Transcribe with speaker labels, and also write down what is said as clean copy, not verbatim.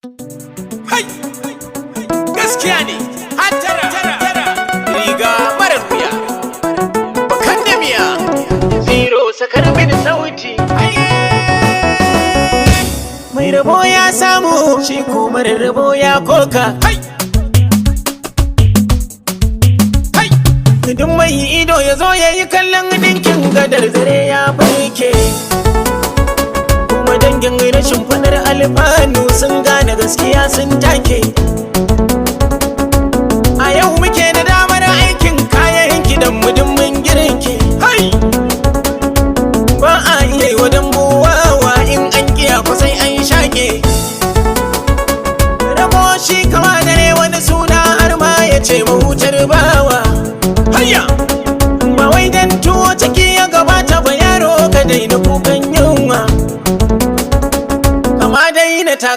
Speaker 1: Hai! Gaskiya ne, hattara, riga marar wuya, bakan da miya, zero sakar mini sauti.
Speaker 2: Mai rabo ya samu, shi ko mara rabo ya koka.
Speaker 1: Hai! Hai!
Speaker 2: Duk mai ido ya zo ya yi kallon ɗinkin gadar, zare ya barke. Kuma dangin rashin fadar alfanu sun gane gaskiya, sun take. A yau muke da damar aikin kayan kidan mu duk mun girki.
Speaker 1: Hai!
Speaker 2: Ba a iya yi wa dambu wawa, in an kiya ko sai an shaƙe. Rabo shi kama dare wani suna, har ma ya ce mahutar bawa.
Speaker 1: Hayya!
Speaker 2: Ba wai dan tuwo ciki ya gabata ba, yaro ka daina kukan yunwa. Kama daina ta